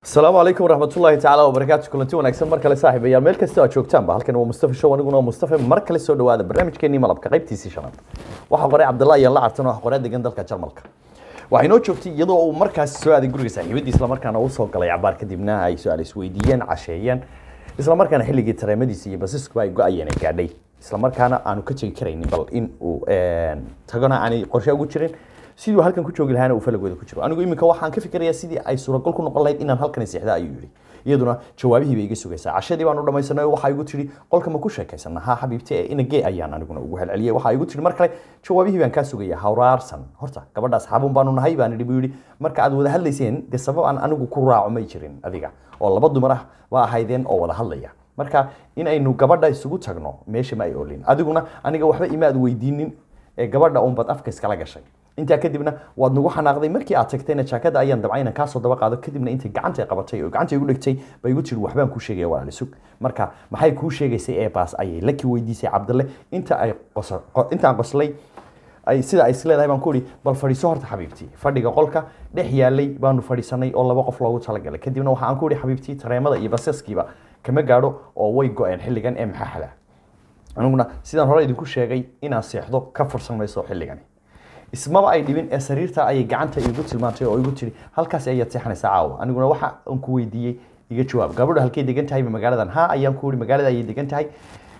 Asalaamu calaykum waraxmatullaahi tacaala wabarakaatu. Kulanti wanaagsan mar kale, saaxiibayaal, meel kasta aad joogtaanba. Halkan waa Mustafa Show, aniguna waa Mustafa. Mar kale soo dhawaada barnaamijkeenii malabka, qaybtiisii shanaad. Waxaa qoray Cabdallah Yaan la Cartan oo ah qoraa degan dalka Jarmalka. Waxay noo joogtay iyadoo uu markaas soo aaday guriga saaxiibadiis, isla markaana uu soo galay cabaar kadibna ay su-aal isweydiiyeen, casheeyeen, isla markaana xilligii tareemadiisa iyo basaskuba ay go-ayeen ay gaadhay, isla markaana aanu ka tegi karaynin bal in uu tagona aanay qorshe ugu jirin. Siduu halkan ku joogi lahaana uu falagooda ku jiro. "Anigu iminka waxaan ka fikirayaa sidii ay suuragal ku noqon lahayd inaan halkan seexda," ayuu yidhi. "Iyaduna jawaabihii bay iga sugaysaa." Cashadii baanu dhamaysanay oo waxaa igu tidhi, "Qolka ma ku sheekaysana?" "Ha, xabiibti, ee inagee," ayaan aniguna ugu celceliyay. Waxaa igu tidhi mar kale, "Jawaabihii baan kaa sugaya." Hawraarsan, "Horta gabadha asxaabun baanu nahay," baan idhi, buu yidhi. "Marka aad wada hadlayseen dee sabab aan anigu ku raaco may jirin. Adiga oo laba dumar ah waa ahaydeen oo wada hadlaya. Marka in aynu gabadha isugu tagno meesha ma ay olin. Adiguna aniga waxba imaad weydiinin ee gabadha unbaad afka iskala gashay. Intaa kadibna waad nagu xanaaqday. Markii aad tagtayna jaakada ayaan dabcay inaan kaasoo daba qaado. Kadibna intay gacanta qabatay oo gacanta igu dhigtay bay igu tiri, 'Waxbaan kuu sheegaya, walaal, sug.' Marka maxay kuu sheegaysay ee baas?" ayay Laki weydiisay Cabdalle. Inta ay intaan qoslay ay sida ay isleedahay baan ku idhi, "Bal fadhiiso horta, xabiibtii." Fadhiga qolka dhex yaalay baanu fadhiisanay oo laba qof loogu talagalay. Kadibna waxa aan ku idhi, "Xabiibtii, tareemada iyo basaskiiba kama gaadho oo way go-een xilligan, ee maxaa xalaa? Aniguna sidaan hore idinku sheegay inaan seexdo ka fursan mayso xilligani." Ismaba ay dhibin ee sariirta ayay gacanta iigu tilmaantay oo igu tiri, "Halkaas ayaad seexanaysaa caawa. Aniguna waxa aan ku weydiiyey iga jawaab. Gabadhu halkay degan tahay magaaladan?" "Ha," ayaan ku yidhi, "magaalada ayay degan tahay."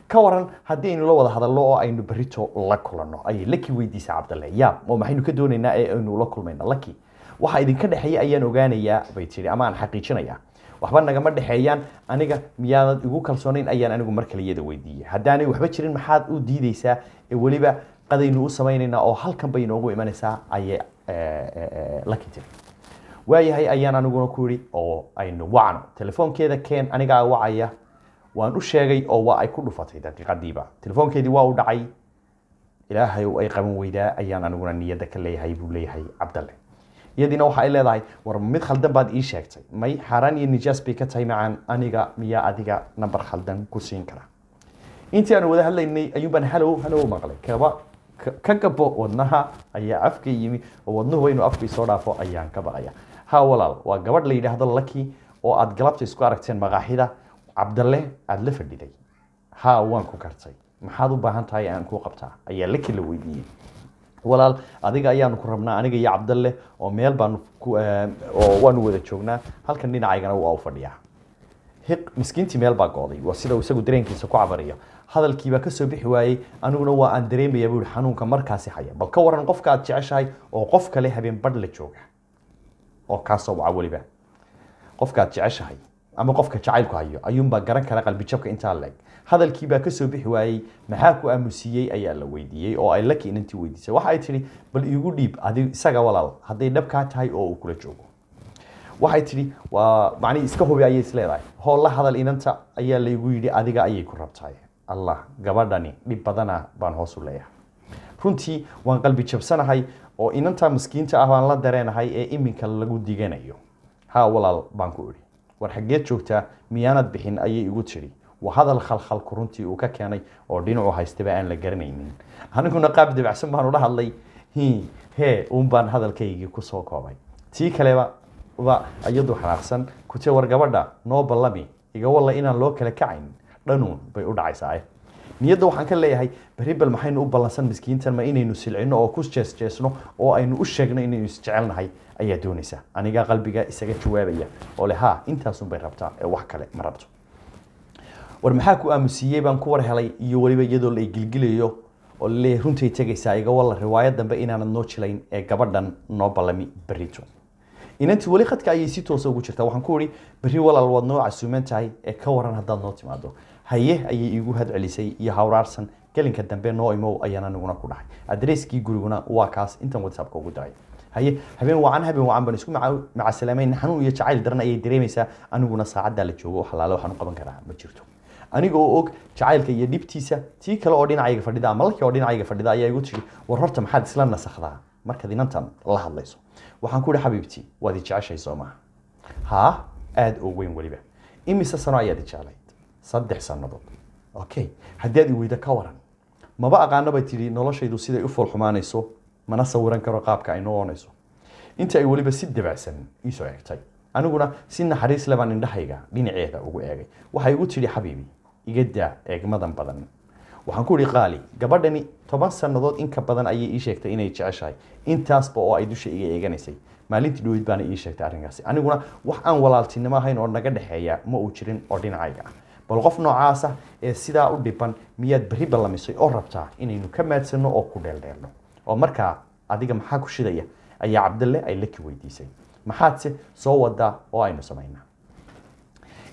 "Ka waran haddii aynu la wada hadallo oo aynu berrito la kulanno?" ayay Laki weydiisay Cabdalle. "Yaab, oo maxaynu ka doonaynaa ee aynu la kulmayna, Laki?" "Waxa idinka dhexeeya ayaan ogaanayaa," bay tiri, "ama aan xaqiijinayaa." "Waxba nagama dhexeeyaan. Aniga miyaanad igu kalsoonayn?" ayaan anigu mar kale iyada weydiiyey. "Haddaanay waxba jirin, maxaad u diideysaa? Ee weliba qadaynu u samaynaynaa oo halkan bay inoogu imanaysaa," ayay Laki tiri. "Waayahay," ayaan aniguna ku yidhi, "oo aynu wacno. Telefoonkeeda keen, anigaa wacaya." Waan u sheegay oo waa ay ku dhufatay daqiiqadiiba. Telefoonkeedii waa u dhacay. "Ilaahay ay qaban weydaa," ayaan aniguna niyadda ka leeyahay, buu leeyahay Cabdalle. Iyadiina waxa ay leedahay, "War mid khaldan baad ii sheegtay." "May, xaaraan iyo nijaas bay ka tahay macaan. Aniga miyaa adiga nambar khaldan ku siin kara?" Intii aanu wada hadlaynay ayuun baan "Hello, hello" maqlay. Kaba ka gabo, wadnaha ayaa afka yimi oo wadnuhu inuu afka soo dhaafo ayaan ka baqaya. "Ha walaal, waa gabadh la yidhaahdo Lucky oo aad galabta isku aragteen maqaaxida, Cabdalle aad la fadhiday." "Ha, waan ku kartay. Maxaad u baahan tahay aan kuu qabtaa?" ayaa Lucky la weydiiyey. "Walaal, adiga ayaanu ku rabnaa, aniga iyo Cabdalle, oo meel baanu ku oo waanu wada joognaa halkan, dhinacaygana waa u fadhiyaa." Hiq, miskiintii meel baa go'day. Waa sida uu isagu dareenkiisa ku cabarayo. Hadalkii baa kasoo bixi waayey. "Aniguna waa aan dareemaya," buu yihi, "xanuunka markaasi haya. Bal ka waran qofka aad jeceshahay oo qof kale habeen badh la jooga oo kaasoo waca? Weliba qofka aad jeceshahay ama qofka jacaylku hayo ayuunbaa garan kara qalbijabka intaa leeg." Hadalkii baa kasoo bixi waayey. "Maxaa ku aamusiiyey?" ayaa la weydiiyey oo ay Laki inantii weydiisay. Waxa ay tidhi, "Bal iigu dhiib adi isaga, walaal, hadday dhab kaa tahay oo uu kula joogo." Waxay tidhi, waa macnihii iska hubi ayay isleedahay. "Hoo, la hadal inanta," ayaa laygu yidhi, "adiga ayay ku rabtaay." "Allah, gabadhani dhib badana," baan hoos u leeyahay. "Runtii waan qalbi jabsanahay oo inanta miskiinta ah baan la dareenahay ee iminka lagu diganayo." "Ha walaal," baan ku idhi. "War xaggeed joogtaa? Miyaanad bixin?" ayay igu tidhi. Waa hadal khalkhalku runtii uu ka keenay oo dhinacu haystaba aan la garanaynin. Aniguna qaab dabacsan baan ula hadlay. Hi hee uun baan hadalkaygii kusoo koobay. Tii kaleba ba iyadu xanaaqsan kute, "War gabadha noo ballami, iga walla inaan loo kala kacayn, dhanuun bay u dhacaysaa." Niyadda waxaan ka leeyahay, berri bal maxaynu u ballansan miskiintan? Ma inaynu silcino oo ku jees jeesno oo aynu u sheegno inaynu isjecelnahay ayaa doonaysa? Anigaa qalbiga isaga jawaabaya oo leh, "Haa, intaasun bay rabtaa ee wax kale ma rabto." "War maxaa ku aamusiiyey?" baan ku war helay, iyo weliba iyadoo la gilgilayo oo laleeyahay, "Runtay tegaysaa. Iga walla riwaayad dambe inaanad noo jilayn ee gabadhan noo ballami berrito." Inantii weli khadka ayay si toosa ugu jirtaa. Waxaan ku idhi, "Berri walaal waad noo casuuman tahay, ee ka waran haddaad noo timaado?" "Haye," ayay iigu hadcelisay iyo hawraarsan. "Gelinka dambe noo imow," ayaan aniguna ku dhahay. "Adreskii guriguna waa kaas intan WhatsAppka ugu diray." "Haye, habeen wacan." "Habeen wacan," baan isku macasalaameyn. Xanuun iyo jacayl daran ayay dareemaysaa. Aniguna saacaddaa la joogo wax alaale waxaan u qaban karaa ma jirto, aniga oo og jacaylka iyo dhibtiisa. Tii kale oo dhinacayga fadhida ama Laki oo dhinacayga fadhida ayaa igu tiri, "War horta maxaad isla nasakhdaa markaad inantan la hadlayso?" Waxaan ku ihi, "Xabiibtii, waad i jeceshay, soo maha?" "Haa, aada oo weyn weliba." "Imise sano ayaad i jeclayd?" "3 sannadood." "Okay, haddii aad i weydo ka waran?" "Maba aqaano," bay tidhi, "noloshaydu siday u foolxumaanayso, mana sawiran karo qaabka ay noqonayso." Inta ay weliba si dabacsan iisoo egtay. Aniguna si naxariis leh baan indhahayga dhinaceeda ugu eegay. Waxay igu tidhi, "Xabiibi, iga daa eegmadan badan." Waxaan ku idhi, "Qaali, gabadhani 10 sannadood in ka badan ayay ii sheegtay inay jeceshahay, intaasba oo ay dusha iga eeganaysay. Maalintii dhaweyd baana ii sheegtay arrinkaasi. Aniguna wax aan walaaltinimo ahayn oo naga dhexeeya ma uu jirin oo dhinacayga ah. Bal qof noocaasa ee sidaa u dhiban miyaad berri ballamisay oo rabtaa inaynu ka maadsanno oo ku dheeldheelno? Oo markaa adiga maxaa ku shidaya?" ayaa Cabdalle ay Laki weydiisay. "Maxaadse soo wadaa oo aynu samaynaa?"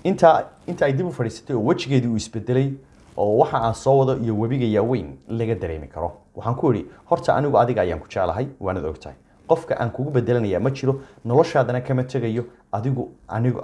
Intaa inta ay dib u fadhiisatay oo wejigeedii uu isbedelay oo waxa aan soo wado iyo webiga yaaweyn laga dareemi karo, waxaan ku idhi, "Horta anigu adiga ayaan ku jeclahay, waanad ogtahay. Qofka aan kugu bedelanaya ma jiro, noloshaadana kama tegayo adigu anigu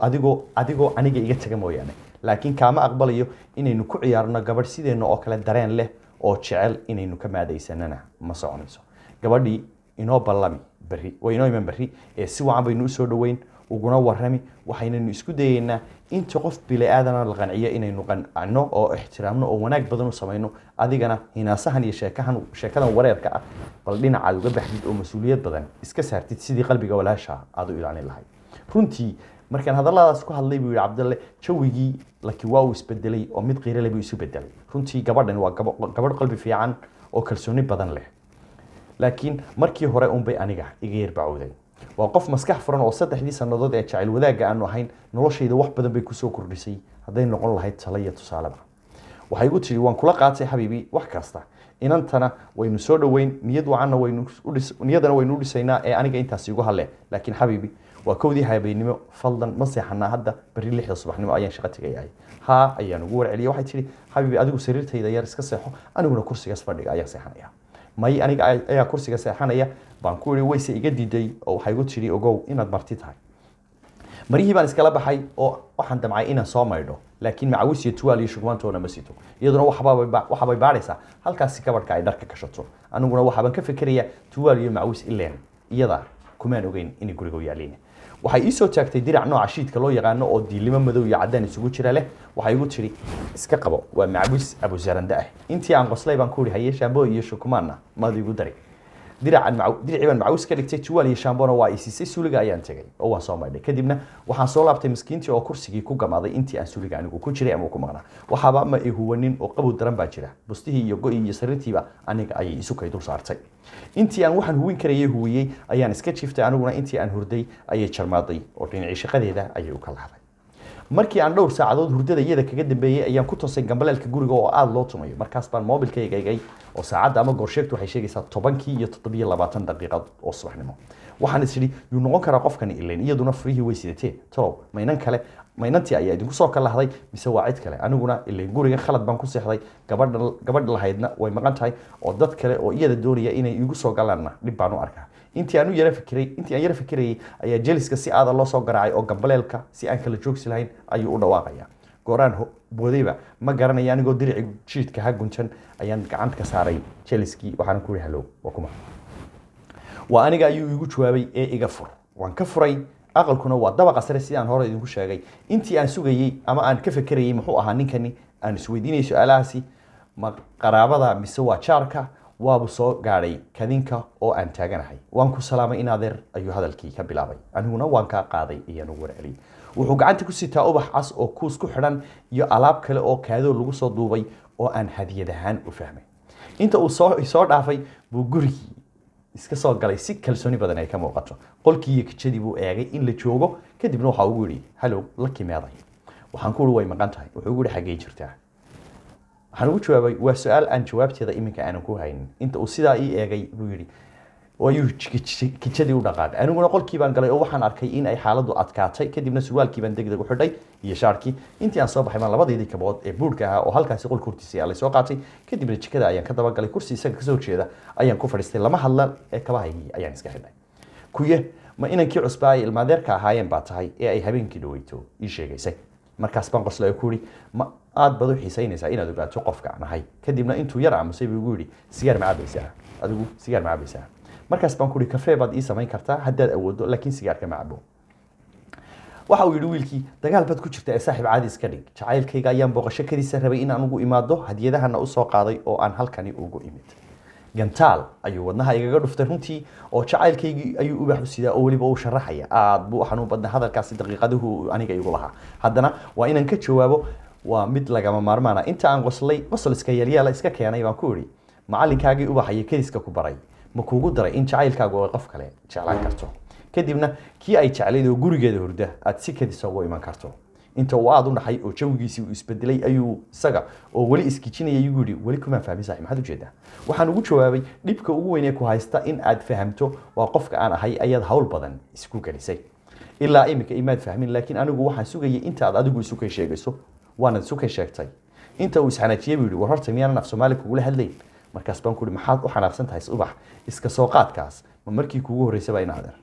adigoo aniga iga taga mooyaane. Laakiin kaama aqbalayo inaynu ku ciyaarno gabadh sideenna oo kale dareen leh oo jecel. Inaynu ka maadaysanana ma soconayso. Gabadhii inoo ballami berri, way inoo iman berri ee si wacan baynu usoo dhoweyn uguna warrami. Waxaynanu isku dayeynaa inta qof bili-aadana la qanciyo inaynu qancino oo ixtiraamno oo wanaag badan u samayno. Adigana hinaasahan iyo sheekahan, sheekadan wareerka ah, bal dhinacaad uga baxdid oo mas-uuliyad badan iska saartid sidii qalbiga walaasha aad u ilaalin lahayd." Runtii markaan hadalladaas ku hadlay, buu yihi Cabdalle, jawigii Laki waa uu isbedelay oo mid qiirale buu isu bedelay. Runtii gabadhan waa gabadh qalbi fiican oo kalsooni badan leh, laakiin markii hore unbay aniga iga yarbacowday. Waa qof maskax furan oo 3dii sannadood ee jacayl wadaagga aanu ahayn noloshayda wax badan bay kusoo kordhisay, hadday noqon lahayd talo iyo tusaaleba. Waxay igu tidhi, "Waan kula qaatay, xabiibi, wax kasta. Inantana waynu soo dhoweyn, niyad wacanna waynu niyadana waynu u dhisaynaa ee aniga intaas igu halle. Laakiin xabiibi, waa 1dii habeennimo, fadlan ma seexanaa hadda? Berri 6da subaxnimo ayaan shaqo tegayahay." "Haa," ayaan ugu warceliyay. Waxay tidhi, "Xabiibi, adigu sariirtayda yar iska seexo, aniguna kursigaas fadhiga ayaan seexanaya." "May, aniga ayaa kursiga seexanaya," baan ku idhi. Wayse iga diiday oo waxay igu tidhi, "Ogow inaad marti tahay." Maryihii baan iskala baxay oo waxaan damcay inaan soo maydho, laakiin macawis iyo tuwaal iyo shugmaantoona ma sito. Iyaduna waxaabay baadhaysaa halkaasi kabadhka ay dharka kashato. Aniguna waxaabaan ka fikerayaa tuwaal iyo macawis, ileen iyada kumaan ogeyn inay guriga u yaaliin. Waxay ii soo taagtay dirac nooca shiidka loo yaqaano oo diilimo madow iyo caddaan isugu jira leh. Waxay igu tidhi, "Iska qabo, waa macawis abusarande ah." Intii aan qoslay baan ku idhi, "Haye, shaamboo iyo shukumaanna maad igu dari?" Diracii baan macawis ka dhigtay, tuwaal iyo shaambona waa i siisay. Suuliga ayaan tegay oo waan soo maydhay. Kadibna waxaan soo laabtay miskiintii oo kursigii ku gamaaday intii aan suuliga anigu ku jiray ama ku maqnaa. Waxaaba ma i huwanin oo qabow daran baa jira. Bustihii iyo go'ii iyo sariirtiiba aniga ayay isu kay dul saartay. Intii aan waxaan huwin karayay huwiyey ayaan iska jiiftay. Aniguna intii aan hurday ayay jarmaaday oo dhinacii shaqadeeda ayay u kala haday. Markii aan dhowr saacadood hurdada iyada kaga dambeeyey ayaan ku toosay gambaleelka guriga oo aada loo tumayo. Markaas baan moobilkayga egay oo saacadda ama goorsheegtu waxay sheegaysaa 10kii iyo 27 daqiiqad oo subaxnimo. Waxaan is idhi, "Yuu noqon karaa qofkani? Ilayn iyaduna furihii way sidatee. Talow ma inan kale, ma inantii ayaa idinku soo kalahday mise waa cid kale? Aniguna ilayn guriga khalad baan ku seexday, gabadha lahaydna way maqan tahay, oo dad kale oo iyada doonaya inay igu soo galaanna dhib baan u arkaa." Intii aan yara fikirayay ayaa jeliska si aada loo soo garaacay oo gambaleelka si aan kala joogsi lahayn ayuu u dhawaaqaya. Gooraan boodayba ma garanaya. Anigoo dirici jiidka ha guntan ayaan gacanta ka saaray jeliskii. Waxaan ku ihi, "Hallow, waa kuma?" "Waa aniga," ayuu igu jawaabay, "ee iga fur." Waan ka furay. Aqalkuna waa dabaqa sare, sidaan hore idinku sheegay. Intii aan sugayey ama aan ka fekerayay muxuu ahaa ninkani, aan isweydiinayay su-aalahaasi, ma qaraabada mise waa jaarka, waabu soo gaadhay kadinka oo aan taaganahay. "Waan ku salaamay, in adeer," ayuu hadalkii ka bilaabay. Aniguna "Waan kaa qaaday," ayaan ugu warceliyay. Wuxuu gacanta ku sitaa ubax cas oo kuus ku xidhan iyo alaab kale oo kaadoo lagu soo duubay oo aan hadiyad ahaan u fahmay. Inta uu soo dhaafay buu gurigii iska soo galay si kalsooni badan ay ka muuqato. Qolkii iyo kijadii buu eegay in la joogo. Kadibna waxa ugu yidhi, "Hallow, Laki meeday?" Waxaan ku uri, "Way maqan tahay." Wuxuu ugu yidhi, "Xaggee jirtaa?" Waxaan ugu jawaabay, "Waa su-aal aan jawaabteeda iminka aanan ku haynin." Inta uu sidaa ii eegay buu yidhi, ayuu kijadii u dhaqaaqay. Aniguna qolkii baan galay oo waxaan arkay in ay xaaladdu adkaatay. Kadibna surwaalkii baan degdeg u xidhay iyo shaarkii. Intii aan soo baxay baan labadeydii kabood ee buurhka ahaa oo halkaasi qolka hortiisa yaalay soo qaatay. Kadibna jikada ayaan ka dabagalay. Kursi isaga kasoo horjeeda ayaan ku fadhiistay. Lama hadlan ee kabahaygii ayaan iska xidhay. "Kuye, ma inankii cusbaa ay ilmaadeerka ahaayeen baa tahay ee ay habeenkii dhaweyto ii sheegaysay?" Markaas baan qoslay oo ku yidhi, "Ma aad baad u xiisaynaysaa inaad ogaato qofka aan ahay?" Kadibna intuu yar aamusay buu igu yidhi, "Sigaar ma cabaysaa? Adigu sigaar ma cabaysaa?" Markaas baan ku yidhi, "Kafee baad ii samayn kartaa haddaad awooddo, laakiin sigaarka ma cabo." Waxa uu yidhi wiilkii, "Dagaal baad ku jirta ee saaxiib caadi iska dhig. Jacaylkayga ayaan booqasho kadiisa rabay in aan ugu imaado, hadiyadahana u soo qaaday oo aan halkani ugu imid." Gantaal ayuu wadnaha igaga dhuftay runtii, oo jacaylkaygii ayuu ubax u sidaa oo weliba uu sharaxaya. Aad buu u xanuun badnaa hadalkaasi daqiiqaduhu aniga igu lahaa. Haddana waa inaan ka jawaabo, waa mid lagama maarmaana. Inta aan qoslay, qosol iska yeelyeela iska keenay, baan ku idhi: "Macalinkaagii ubaxaya kediska ku baray ma kuugu daray in jacaylkaagu ay qof kale jeclaan karto, kadibna kii ay jeclayd oo gurigeeda hurda aad si kedisa ugu iman karto?" Inta uu aada u naxay oo jawigiisii uu isbedelay ayuu isaga oo weli iskijinaya igu yidhi: "Weli kumaan fahmin, saaxiib, maxaad ujeedaa?" Waxaan ugu jawaabay: "Dhibka ugu weyn ee ku haysta in aad fahamto waa qofka aan ahay ayaad hawl badan isku gelisay. Ilaa iminka imaad fahmin, laakiin anigu waxaan sugayay inta aad adigu isu kay sheegayso, waanad isu kay sheegtay." Inta uu isxanaajiyey buu yidhi: "War horta miyaanan af Soomaali kugula hadlayn?" Markaas baan ku ihi: "Maxaad u xanaaqsan tahay ubax? Iska soo qaadkaas ma markii kuugu horreysay baa in adeer?"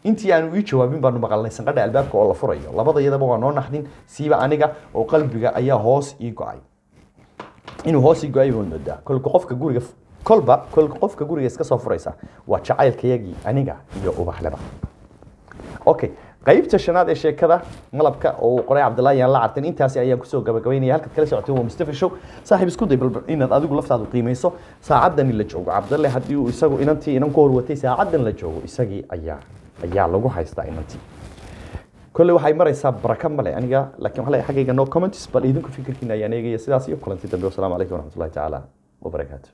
Intii aanu ii jawaabin baanu maqalnay sanqadha albaabka oo la furayo. Labada iyadaba waa noo naxdin, siiba aniga oo qalbiga ayaa hoos ii go'ay. Inuu hoos ii go'ay baad moodaa. Kolka qofka guriga kolba kolka qofka guriga iska soo furaysa waa jacaylkayagii aniga iyo ubaxleba. Okay, qaybta shanaad ee sheekada malabka oo uu qoray Cabdullaahi Yaan la Cartan intaasi ayaan kusoo gabagabaynaya. Halkaad kala socotay waa Mustafa Show. Saaxiib, isku day bal inaad adigu laftaadu qiimayso saacadani la joogo Cabdalle. Haddii uu isagu inantii inan ku horwatay, saacadan la joogo isagii ayaa lagu haystaa inantii. Kolley waxay maraysaa baraka male aniga, laakiin waxaa leeyahay xaggayga no comments. Bal idinku fikirkiina ayaan eegaya. Sidaas iyo kulanti dambe, wasalaamu calaykum waraxmatullahi tacaala wabarakaatu.